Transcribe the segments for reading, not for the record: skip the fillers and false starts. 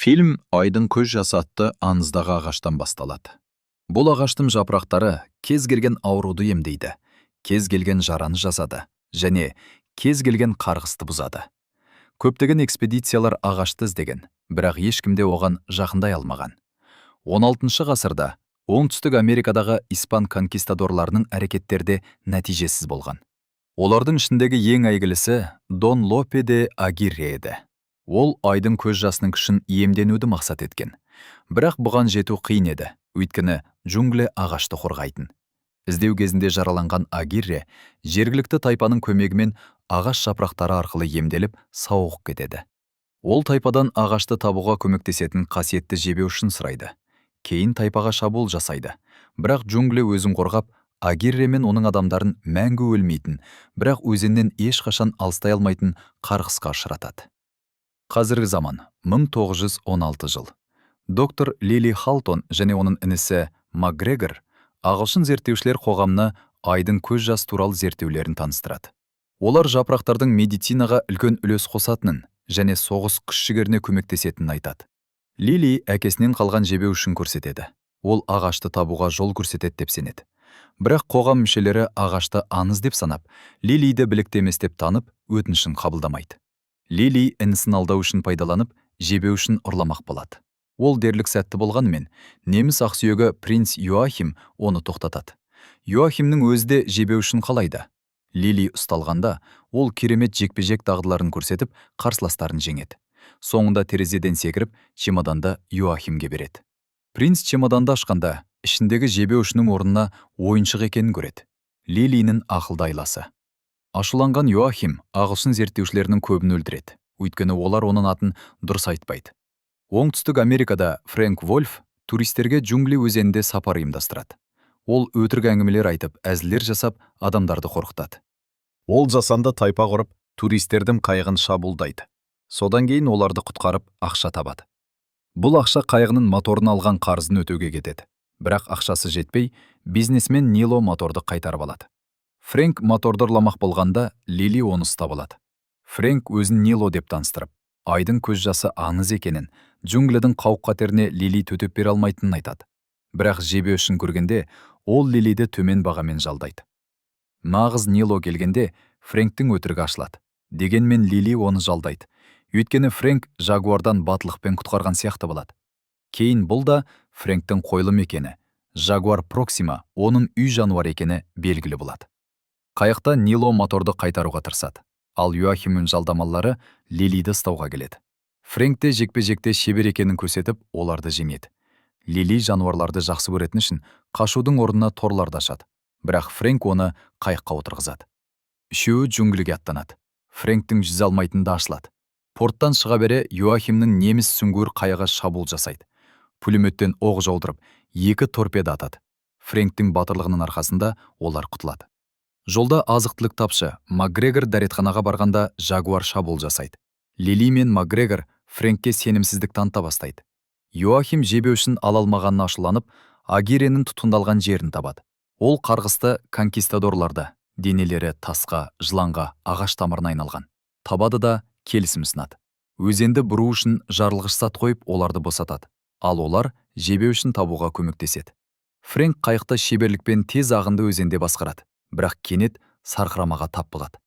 Фильм «Айдың көз жасы» атты аңыздағы ағаштан басталады. Бұл ағаштың жапырақтары кез келген ауруды емдейді, кез келген жараны жазады және кез келген қарғысты бұзады. Көптеген экспедициялар ағашты іздеген, бірақ ешкім де оған жақындай алмаған. 16 ғасырда Оңтүстік Америкадағы испан конкистадорларының әрекеттері де нәтижесіз болған. Олардың ішіндегі ең әйгілісі Дон Лопе де Агирре еді. Ол айдың көз жасының күшін иемденуді мақсат еткен. Бірақ бұған жету қиын еді, өйткені джунгли ағашты қорғайтын. Іздеу кезінде жараланған Агирре жергілікті тайпаның көмегімен ағаш жапырақтары арқылы емделіп, сауығып кетеді. Ол тайпадан ағашты табуға көмектесетін қасиетті жебе ұшын сұрайды. Кейін тайпаға шабуыл жасайды. Бірақ джунгли өзін қорғап, Агирре мен оның адамдарын мәңгі өлмейтін, бірақ өзеннен ешқашан алыстай алмайтын қарғысқа ұшыратады. Қазіргі заман, 1916 жыл. Доктор Лили Халтон және оның інісі Макгрегор ағылшын зерттеушілер қоғамына айдың көз жасы туралы зерттеулерін таныстырады. Олар жапырақтардың медицинаға үлкен үлес қосатынын және соғыс күш-жігеріне көмектесетінін айтады. Лили әкесінен қалған жебе ұшын көрсетеді. Ол ағашты табуға жол көрсетеді деп сенеді. Бірақ қоғам мүшелері ағашты аңыз деп санап, Лилиді білікті емес деп танып, өтінішін қабылдамайды. Лили інісін алдау үшін пайдаланып, жебе ұшын ұрламақ болады. Ол дерлік сәтті болғанымен, неміс ақсүйегі принц Йоахим оны тоқтатады. Йоахимнің өзі де жебе ұшын қалайды. Лили ұсталғанда, ол керемет жекпе-жек дағдыларын көрсетіп, қарсыластарын жеңеді. Соңында терезеден секіріп, чемоданды Йоахимге береді. Принц чемоданды ашқанда, ішіндегі жебе ұшының орнына ойыншық екенін көреді. Лилиінің ақылды айласы. Ашуланған Йоахим ағылшын зерттеушілерінің көбін өлтіреді, өйткені олар оның атын дұрыс айтпайды. Оңтүстік Америкада Фрэнк Вольф туристерге джунгли өзенінде сапар ұйымдастырады. Ол өтірік әңгімелер айтып, әзілдер жасап, адамдарды қорқытады. Ол жасанды тайпа құрып, туристердің қайығын шабуылдайды. Содан кейін оларды құтқарып, ақша табады. Бұл ақша қайығының моторын алған қарызын өтеуге кетеді. Бірақ ақшасы жетпей, бизнесмен Нило моторды қайтарып алады. Фрэнк моторды ұрламақ болғанда, Лили оны ұстап алады. Фрэнк өзін Нило деп таныстырып, айдың көз жасы аңыз екенін, джунглидің қауіп-қатеріне Лили төтеп бере алмайтынын айтады. Бірақ жебе ұшын көргенде, ол Лилиді төмен бағамен жалдайды. Нағыз Нило келгенде, Фрэнктің өтірігі ашылады. Дегенмен Лили оны жалдайды. Өйткені Фрэнк жагуардан батылдықпен құтқарған сияқты болады. Кейін бұл да Фрэнктің қойылым екені, жагуар Проксима оның үй жануары екені белгілі болады. Қайықта Нило моторды қайтаруға тырысады, ал Йоахимнің жалдамалылары Лилиді ұстауға келеді. Фрэнк те жекпе-жекте шебер екенін көрсетіп, оларды жеңеді. Лили жануарларды жақсы көретін үшін қашудың орнына торларды ашады. Бірақ Фрэнк оны қайыққа отырғызады. Үшеуі джунглиге аттанады. Фрэнктің жүзе алмайтыны да ашылады. Порттан шыға бере Йоахимнің неміс сүңгуір қайығы шабуыл жасайды. Пулеметтен оқ жаудырып, екі торпеда атады. Фрэнктің батырлығының арқасында олар құтылады. Жолда азық-түлік тапшы, Макгрегор дәретханаға барғанда жагуар шабуыл жасайды. Лили мен Макгрегор Фрэнкке сенімсіздік таныта бастайды. Йоахим жебе ұшын ала алмағанына ашуланып, Агиренің тұтқындалған жерін табады. Ол қарғысты конкистадорларды, денелері тасқа, жыланға, ағаш тамырына айналған. Табады да келісім ұсынады. Өзенді бұру үшін жарылғыш зат қойып, оларды босатады. Ал олар жебе ұшын табуға көмектеседі. Фрэнк қайықты шеберлікпен тез ағынды өзенде басқарады, бірақ кенет сарқырамаға тап болады.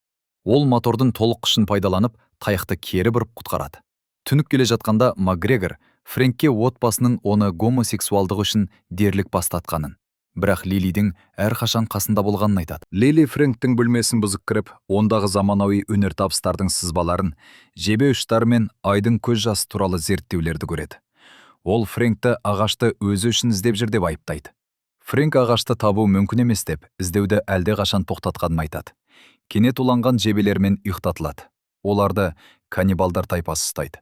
Ол мотордың толық күшін пайдаланып, қайықты кері бұрып құтқарады. Түніп келе жатқанда Макгрегор Фрэнкке отбасының оны гомосексуалдығы үшін дерлік бас тартқанын, бірақ Лилидің әрқашан қасында болғанын айтады. Лили Фрэнктің бөлмесін бұзып кіріп, ондағы заманауи өнертабыстардың сызбаларын, жебе ұштары мен айдың көз жасы туралы зерттеулерді көреді. Ол Фрэнкті ағашты өзі үшін іздеп жүр деп айыптайды. Фрэнк ағашты табу мүмкін емес деп, іздеуді әлдеқашан тоқтатқанын айтады. Кенет уланған жебелермен ұйықтатылады. Оларды каннибалдар тайпасы ұстайды.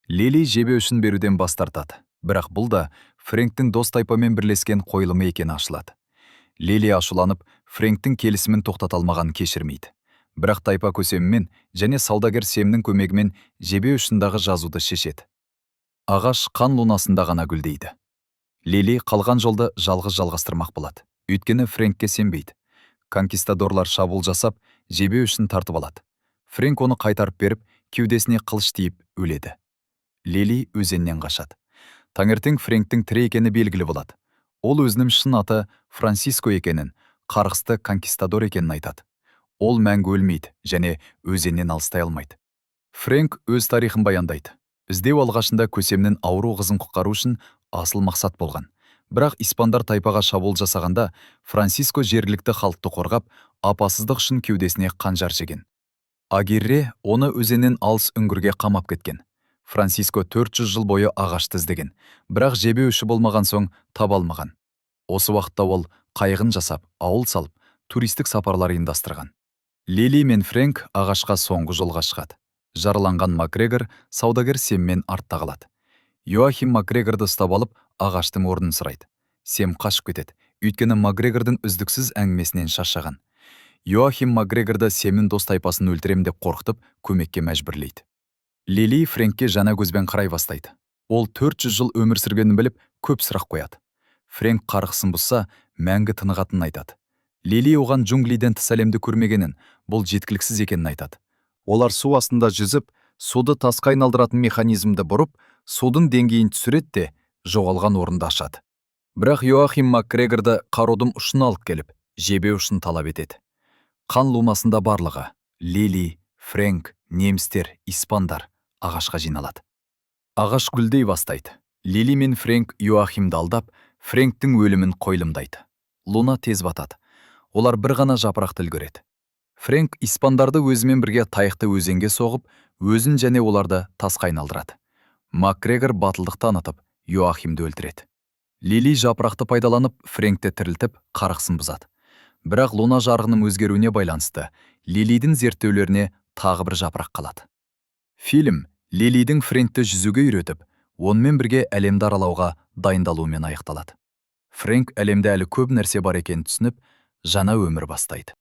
Лили жебе ұшын беруден бас тартады. Бірақ бұл да Фрэнктің дос тайпамен бірлескен қойылымы екені ашылады. Лили ашуланып, Фрэнктің келісімін тоқтата алмағанын кешірмейді. Бірақ тайпа көсемімен және саудагер Семнің көмегімен жебе ұшындағы жазуды шешеді. Ағаш қан лунасында ғана гүлдейді. Лили қалған жолды жалғыз жалғастырмақ болады. Өйткені Фрэнкке сенбейді. Конкистадорлар шабуыл жасап, жебе ұшын тартып алады. Фрэнк оны қайтарып беріп, кеудесіне қылыш тиіп өледі. Лили өзеннен қашады. Таңертең Фрэнктің тірі екені белгілі болады. Ол өзінің шын аты Франциско екенін, қарғысты конкистадор екенін айтады. Ол мәңгі өлмейді және өзеннен алыстай алмайды. Фрэнк өз тарихын баяндайды. Іздеу алғашында көсемнің ауру қызын құтқару үшін асыл мақсат болған. Бірақ испандар тайпаға шабуыл жасағанда, Франциско жергілікті халықты қорғап, опасыздық үшін кеудесіне қанжар жеген. Агирре оны өзеннен алыс үңгірге қамап кеткен. Франциско 400 жыл бойы ағашты іздеген, бірақ жебе ұшы болмаған соң таба алмаған. Осы уақытта ол қайығын жасап, ауыл салып, туристік сапарлар ұйымдастырған. Лили мен Фрэнк ағашқа соңғы жолға шығады. Жараланған Макгрегор саудагер Семмен артта қалады. Йоахим Макгрегорды ұстап алып, ағаштың орнын сұрайды. Сем қашып кетеді, өйткені Макгрегордың үздіксіз әңгімесінен шаршаған. Йоахим Макгрегорды Семнің дос тайпасын өлтірем деп қорқытып, көмекке мәжбүрлейді. Лили Фрэнкке жаңа көзбен қарай бастайды. Ол 400 жыл өмір сүргенін біліп, көп сұрақ қояды. Фрэнк қарғысын бұзса, мәңгі тынығатынын айтады. Лили оған джунглиден тыс әлемді көрмегенін, бұл жеткіліксіз екенін айтады. Олар су астында жүзіп, суды тасқа айналдыратын механизмді бұрып, судың деңгейін түсіреді де, жоғалған орынды ашады. Бірақ Йоахим Макгрегорды қарудың ұшына алып келіп, жебе ұшын талап етеді. Қан лунасында барлығы: Лили, Фрэнк, немістер, испандар ағашқа жиналады. Ағаш гүлдей бастайды. Лили мен Фрэнк Йоахимді алдап, Фрэнктің өлімін қойылымдайды. Луна тез батады. Олар бір ғана жапырақты үлгереді. Фрэнк испандарды өзімен бірге тайықты өзенге соғып, өзін және оларды тасқа айналдырады. Макгрегор батылдық танытып, Йоахимді өлтіреді. Лили жапырақты пайдаланып, Фрэнкті тірілтіп, қарғысын бұзады. Бірақ луна жарығының өзгеруіне байланысты Лилидің зерттеулеріне тағы бір жапырақ қалады. Фильм Лилидің Фрэнкті жүзуге үйретіп, онымен бірге әлемді аралауға дайындалуымен аяқталады. Фрэнк әлемде әлі көп нәрсе бар екенін түсініп, жаңа өмір бастайды.